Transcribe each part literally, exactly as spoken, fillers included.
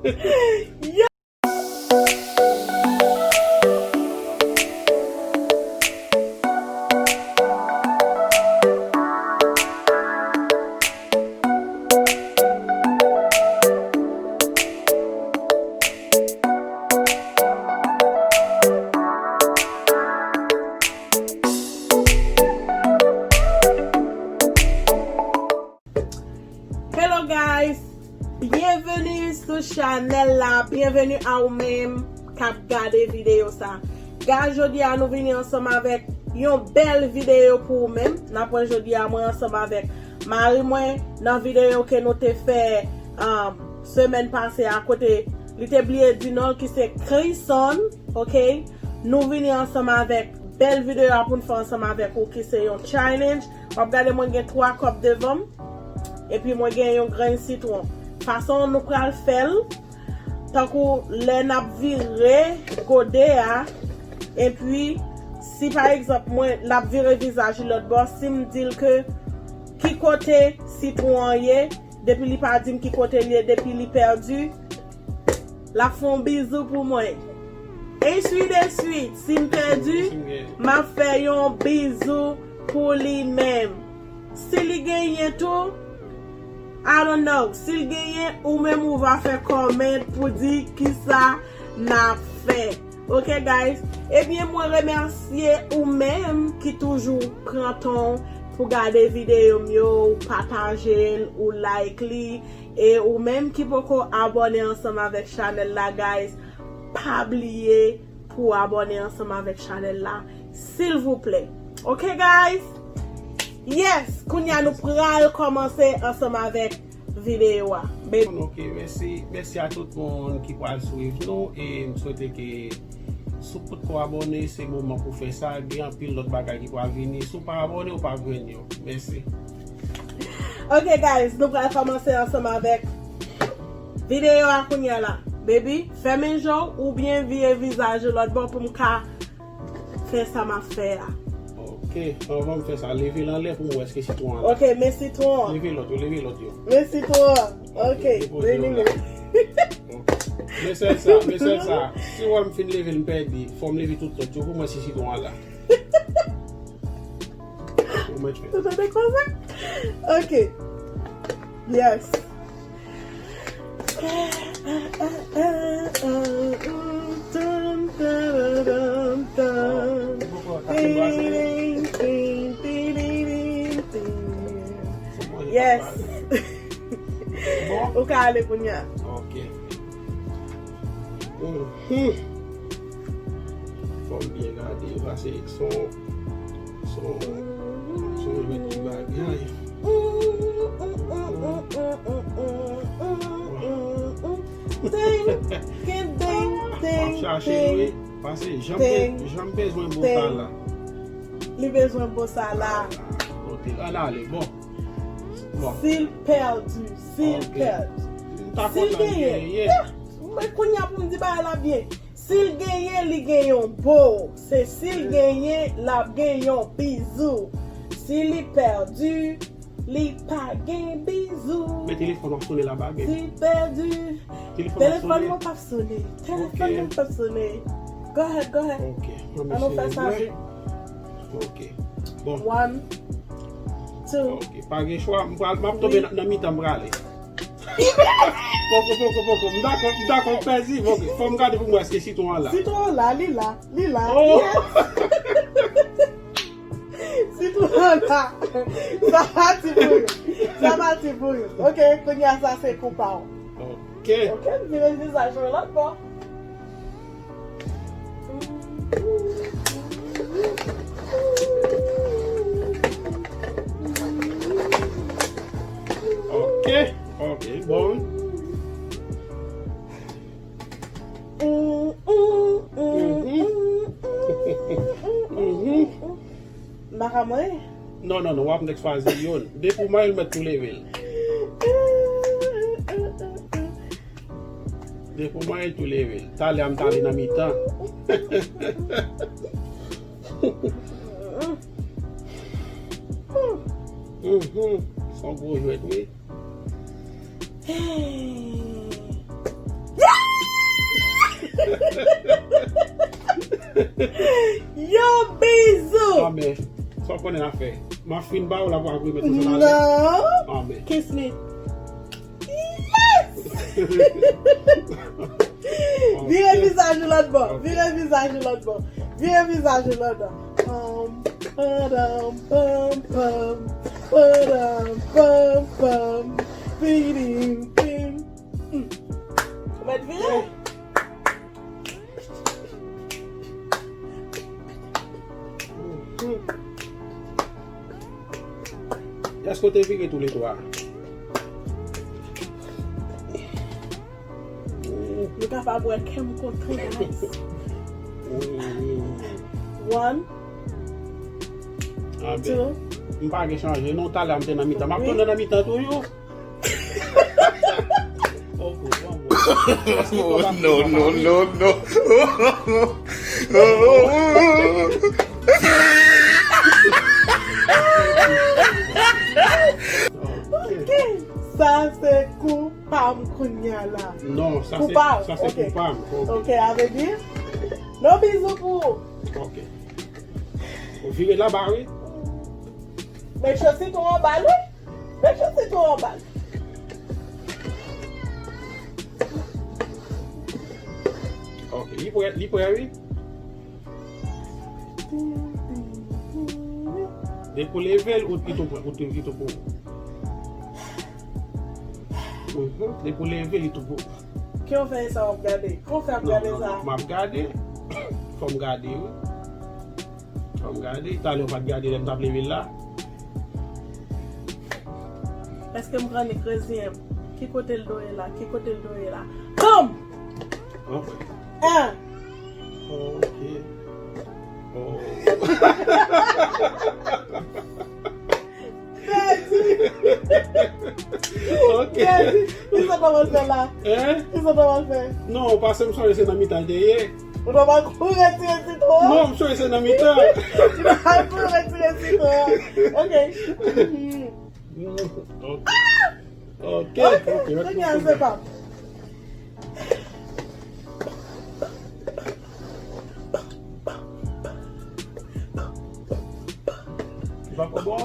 Yo! Hello guys, byenveni sou chanèl la, byenveni a ou menm k ap gade videyo sa. Guys, jodi a nou vini ansanm avèk yon bèl videyo pou ou menm. N ap wè jodi a mwen ansanm avèk mari mwen nan videyo ke nou te fè, um, semèn pase a kote li te bliye di non l ki se Krison, ok? Nou vini ansanm avèk bèl videyo a pou n fè ansanm avèk ou ki se yon challenge. W ap gade mwen gen twa kòp devan m. Epi mwen gen yon grenn sitwon. Fason nou pral fè l, tankou lè n ap vire gode a, epi si pa egzanp mwen, l ap vire vizaj li lòt bò, si m di l ke ki kote sitwon an ye, depi li pa di m ki kote l ye, depi li pèdi, l ap fè yon bizou pou mwen. Ensuite de suite, si m pèdi, m ap fè yon bizou pou li menm. Si li genyen tou, I don't know. Si l genyen, ou menm ou va fè comment pou di kisa n ap fè. Ok, guys? Ebyen, mwen remèsye ou menm ki toujou pran tan w pou gade videyo m yo, ou pataje l, ou like li. E ou menm ki poko abòne ansanm avèk chanèl la, guys, pa bliye pou w abòne ansanm avèk chanèl la, silvouplè. Ok, guys? Yes! Kounye a nou pral kòmanse ansanm avèk videyo a. Baby. Ok, mèsi, mèsi a tout moun ki pral swiv nou e m swete ke si w potko abòne, se moman pou fè sa. Gen anpil lòt bagay ki pral vini. Si w pa abòne, w p ap jwenn yo. Mèsi. Ok, guys, nou pral kòmanse ansanm avèk videyo a kounye a la. Baby, fèmen je w oubyen vire vizaj ou lòt bò pou m ka fè sa m ap fè a. Ok, anvan m fè sa, leve l anlè pou m wè èske sitwon an la. Ok, men sitwon an. Leve lòt yo, leve lòt yo. Men sitwon an. Ok, depoze yo la. Ok. Men sèl sa, men sèl sa. Si w wè m fin leve l, m pèdi, fò m leve tout lòt yo pou m wè si sitwon an la. Ou mèt fè. Ou tande konsa? Ok. Yes. Yes. Bon. Ou ka ale kounye a. Ok. Mhm. Fò m byen gade, paske son, son, son jwèt ki bagay. Ting, ting, ting, ting. M ap chache l, wi. Paske jan m be-, jan m bezwen bo sa la. Li bezwen bo sa la. Kote l? Ann ale. Bon. Bon. Si l pèdi, si l pèdi. Si l genyen, men kounye a pou m di bagay la byen. Si l genyen, li gen yon bo. Se si l genyen, l ap gen yon bizou. Si li pèdi, li pa gen bizou. Men telefòn w ap sonnen la, baby. Si l pèdi. Telefòn w ap sonnen. Telefòn mwen p ap sonnen. Telefòn mwen p ap sonnen. Go ahead, go ahead. Ok. Ann nou fè sa. Ok. Bon. One, two. Ok, pa gen chwa. M pral, m ap tonbe nan, nan mitan, m prale. Poko, poko, poko. M dakò, m dakò, m pèdi. Ok, fò m gade pou m wè èske sitwon an la. Sitwon an la, li la, li la. Oh! Yes! Sitwon an la. Sa pati pou yo. Sa pati pou yo. Ok, kounye a sa se kou pa w. Ok. Ok, m vire vizaj mwen lòt bò. Ok, ok, bon. Mhm. Mhm. M pa ka mwen? Non, non, non, w ap nèk chwazi youn. Depi w manyen l, mèt tou leve l. Depi w manyen l, tou leve l. Talè a m t ale nan mitan. Mhm. Se yon gwo jwèt, wi. Hey. Yo, bizou. Ah, men, sa w konnen n a fè. M a fin ba w la pou ap remèt ou sou la. Non. Ah, men. Kiss me. Yes! Vire vizaj ou lòt bò. Ok. Vire vizaj ou lòt bò. Vire vizaj ou lòt bò. Pam, padam, pam, pam. Padam, pam, pam. Pidim, pim. Hmm. Ou mèt vire? Èske w te vire toulètwa? Nou kapab wè kè m kontan, guys. One, ah, ben, two. M pa gen chanje non, talè a m te nan mitan. M ap tounen nan mitan toujou. Oh, no, no, no, no. Ok. Sa se kou pa m kounye a la. Non, sa se, sa se kou pa m. Ok. Ok, a vle di, no bizou pou ou. Ok. Ou vire laba, wi. Make sure sitwon anba l, wi. Make sure sitwon anba l. Ok, li prè, li prè, wi. Depi w leve l, ou, li tou, ou, li tou pou ou. Mhm, depi w leve l, li tou pou ou. Kè w fè sa, w ap gade. Kè w fè ap gade sa? Non, non, non, m ap gade. Fò m gade, wi. Fò m gade. Talè w pa t gade lè m t ap leve l la. Èske m pran ni krezi m? Ki kote l dwe la? Ki kote l dwe la? Bam! Ok. An. Ok. Oh. Pèdi. Ok. Pèdi. Kisa w ta pral fè la? Hein? Kisa w ta pral fè? Non, paske m sonje se nan mitan l te ye. Ou ta pral kouri retire sitwon an? Non, m sonje se nan mitan. Ou ta pral kouri retire sitwon an. Ok. Mm, ok. Ok, ok, kounye a se pa m. Li pa ko bon?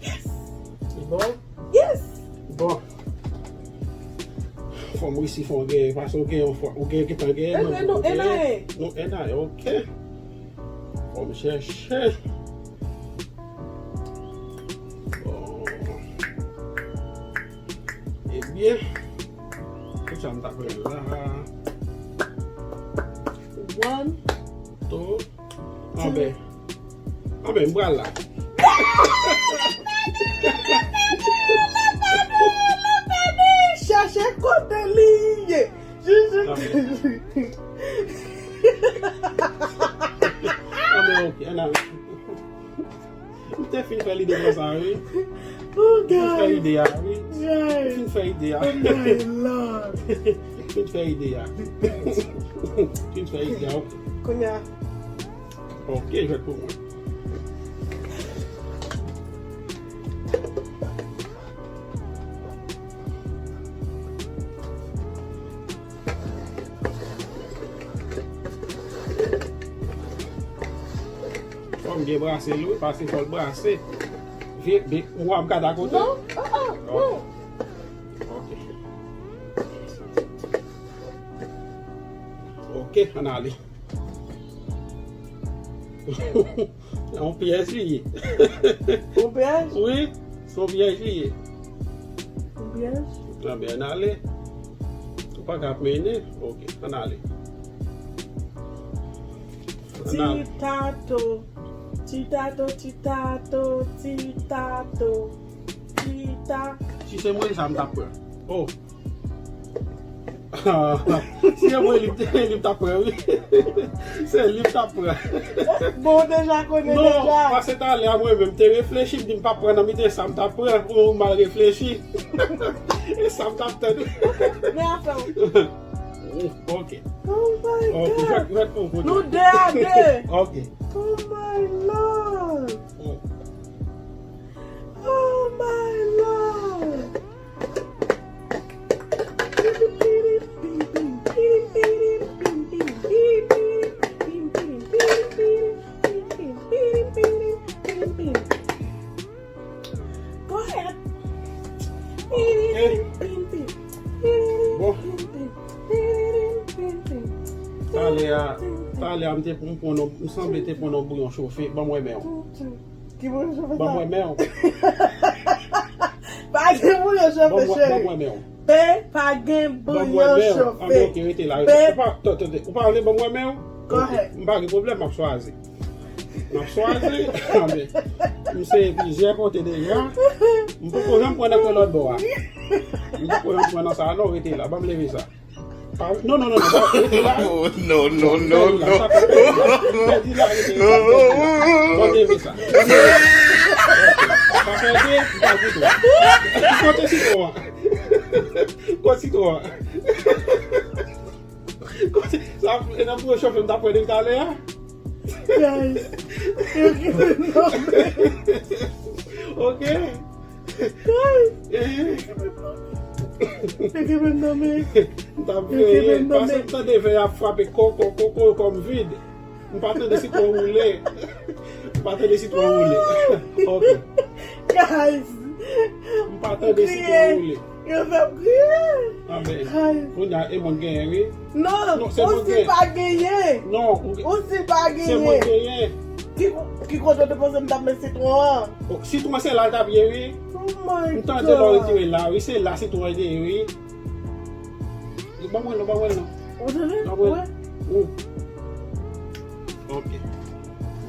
Yes! Li bon? Yes! Bon. Fò m resi fè w genyen, paske w genyen yon fwa, ou genyen gentan genyen, e, non, e, non, ok. Fò m chèche. Bon. Ebyen, kisa m ta fè la? One, two, anben. Anben, m pral la. Chèche kote li ye. Anben, ok, ann ale. M te fin fè lide konsa, wi. Oh, guys. Fin fè ide a, wi. Guys. Fin fè ide a. Oh, my Lord. Fin fè ide a. Fin fè ide a, ok. Kounye a. Ok, jwèt pou mwen. Fò m byen brase l, wi, paske fò l brase. Vye, be, ou ap gade akote? Non, ah, ah, non. Ok. Ok, ann ale. Yon pyèj li ye. Yon pyèj? Wi, se yon pyèj li ye. Yon pyèj? Anben, ann ale. Ou pa ka ap mennen. Ok, ann ale. Ann ale. Ti tato, ti tato, ti tato, ti tato, ti ta- Si se mwen, sa m t ap pran. Oh. Si se mwen, li, li t ap pran, wi. Se li m t ap pran. Bon, ou deja konnen deja. Non, paske talè a mwen menm, m te reflechi, m di m p ap pran nan mitan sa m t ap pran, ou mal reflechi. E sa m t ap tann. Men afè w. Ok. Oh my God. Ok, jwèt, jwèt pou kote. Nou de a de. Ok. Oh my Lord. Mm. My Lord. Go ahead. Bon. Talè a, talè a m te pou m pran non, m sanble te pran non bouyon chofe. Ban m wè men w. Ki bouyon chofe sa? Ban m wè men w. Pa gen bouyon chofe, Ban m wè- ban m cheri. wè men w. Pe pa gen Ban m wè bouyon men w. chofe. Anben, ok, rete la. Pe- Ou pa, tande, tande. Ou pa vle ban m wè men w? Go ahead. M pa gen pwoblèm, m ap chwazi. M ap chwazi. Anben, m seye plizyè kote deja. M poko janm pran nan lòt bò a. M poko janm pran nan sa a, non, rete la. Ban m leve sa. Pa- Non, non, non, non, non, rete la. Oh, no, no, no, Pèdi la, no. sa pèdi la, rete la, pèdi la. Bon, leve sa. Pa pèdi, pa pèdi. Kote sitwon an? Kote sitwon an? Kote, sa, e nan bouyon chofe m t ap pran depi talè a? Guys, yo ki vin nan men. Ok. Guys, Eh, yo ki vin nan men. M t ap veye, paske m tande vè ap frape koko, koko kòm vid. M pa tande sitwon woule. M pa tande sitwon woule. Ok. Guys, M pa tande sitwon woule. Yo fè m kriye. Anben, Ay. Kounye a, e mwen k genyen, wi. Non, Non, se ou mwen si gen- pa genyen. Non, ou gen- Ou si pa se mwen genyen. Genyen. Ki, ki kote w te panse m t ap met sitwon an? Oh, sitwon se la l t ap ye, wi. Oh my M tande lè w God. Retire la, wi, se la sitwon an te ye, wi. Ban mwen non, ban mwen non. Ou tande? Ban mwen. Wè. Ou. Ok.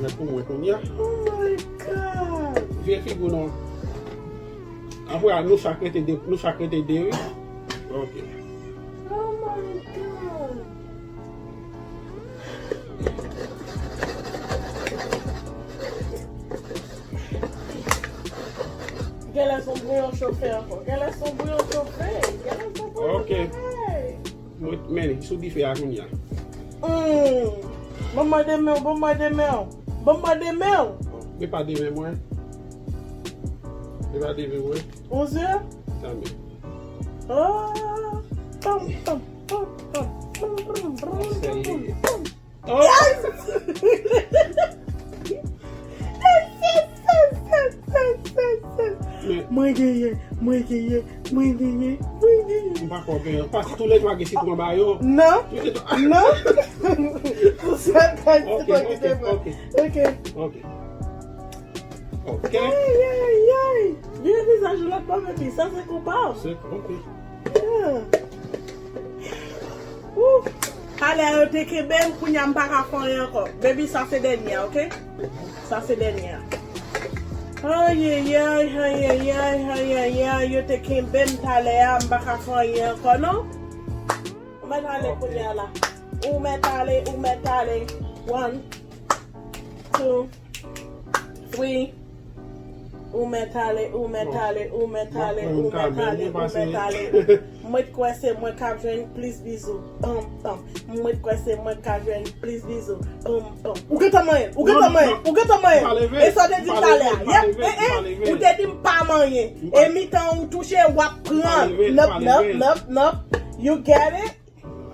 Mwen pou mwen kounye a. Oh my God. Vye figi w non. Apre a, nou chak rete de, nou chak rete de, wi. Ok. Oh my God. Genlè se yon bouyon chofe ankò. Genlè se yon bouyon chofe. Genlè se yon bouyon Ok. chofe. Mwen, men, sou dife a kounye a. Hmm. Ban mwen de men w, ban mwen de men w. Ban mwen de men w. Men pa de men mwen. Men pa de men mwen. Ou si? Tanmen. Oh. Pam, pam, pam, pam, pam, pam, pam, pam, pam, pam. Oh! Yes! Yes, yes, yes, yes, yes, yes, yes. Men- Mwen genyen, mwen genyen, mwen genyen, mwen genyen. M pa kwè w genyen. Paske tou le twa gen sitwon ba yo. Non, Tou le twa. non. Pou sa, kay Ok, sitwon ki ok, te pran. ok. Ok. Ok. Ok. Ay, ay, ay. Vire vizaj ou lòt bò, baby. Sa se kou pa w. Se, ok. Yeah. Ouf. Talè yo te kenbe m, kounye a m pa ka fè anyen ankò. Baby, sa se dènye a, ok? Sa se dènye a. Ayayay, ayayay, ayayay. Yo te kenbe m talè a, m pa ka fè anyen ankò, non? Ou mèt ale kounye a la. Ou mèt ale, ou mèt ale. One, two, three. Ou mèt ale, ou mèt ale, ou mèt ale, ou mèt ale, ou mèt ale. Mwen t kwè se mwen k ap jwenn plis bizou. Pam, pam. Mwen t kwè se mwen k ap jwenn plis bizou. Pam, pam. Ou gentan manyen, ou gentan manyen, ou gentan manyen. E sa w te di m talè a. Yep, eh, eh. Ou te di m pa manyen. E mitan ou touche, w ap pran. Nop, nop, nop, nop. You get it?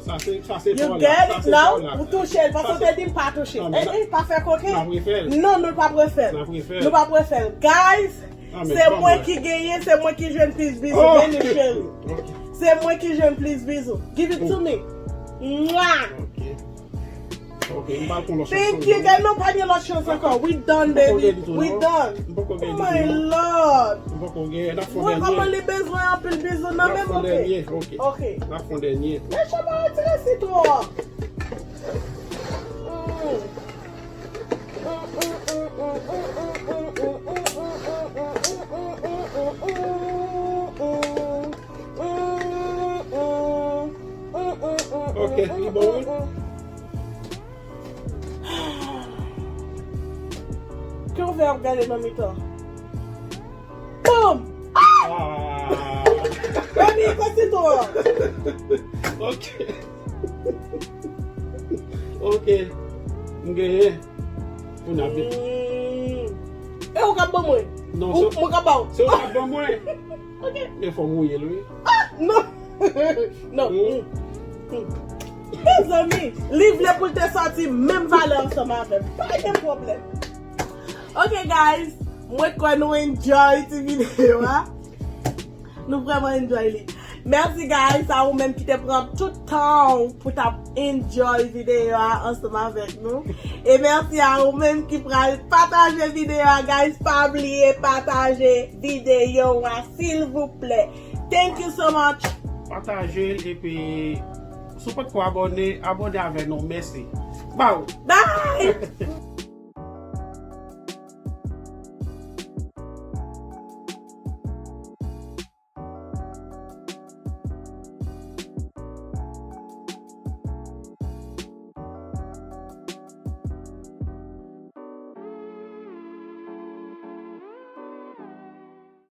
Sa se, sa se You pa w la. get Sa it se now? pa w la. Ou touche l, paske Sa w se- te di m pa touche. Non, Eh, men eh, pa fè koken. N ap refè l. Non, nou p ap refè l. N ap refè l. Nou p ap refè l. Guys, Ah, men se ban mwen mwen. Ki genyen, se mwen ki jwenn plis bizou. Oh! Vini, cheri. Ok. Se mwen ki jwenn plis bizou. Give it to me. Mwah! Ok. Ok, m pa l kon lòt Thank chòf you, sou guys. Non, pa gen lòt chans ankò. We done, M poko baby. gen ditou, We non. Done. M poko gen Oh ditou, my non. Lord. M poko gen. N ap fè Mwen kòman dènye. Li bezwen anpil bizou nan N ap men m, fè ok? Dènye, ok. Ok. N ap fè dènye. Mèt chan pa retire sitwon. Mm. Ok, li bon, wi. Kè ouvè ap gade nan mitan. Boom! Ah! Ah. Mami, kote to? Ok. Ok. M genyen. Pou n ap vin. Mm. E ou k ap ban mwen? Non, Ou se mwen ka ba w. Se ou k ap ban mwen. Ok. Men fò m wouye l, wi. Non. Non. Mm. Mm. Mezanmi, li vle pou l te sòti menm valè ansanm avè m. Pa gen pwoblèm. Ok, guys. Mwen kwè nou enjoy ti videyo a. Nou vrèman enjoy li. Mèsi, guys, a ou menm ki te pran tout tan w pou t ap enjoy videyo a ansanm avèk nou. E mèsi a ou menm ki pral pataje videyo a, guys. Pa bliye pataje videyo a, silvouplè. Thank you so much. Pataje l epi si w potko abòne, abòne avè nou. Mèsi. Baw! Bye!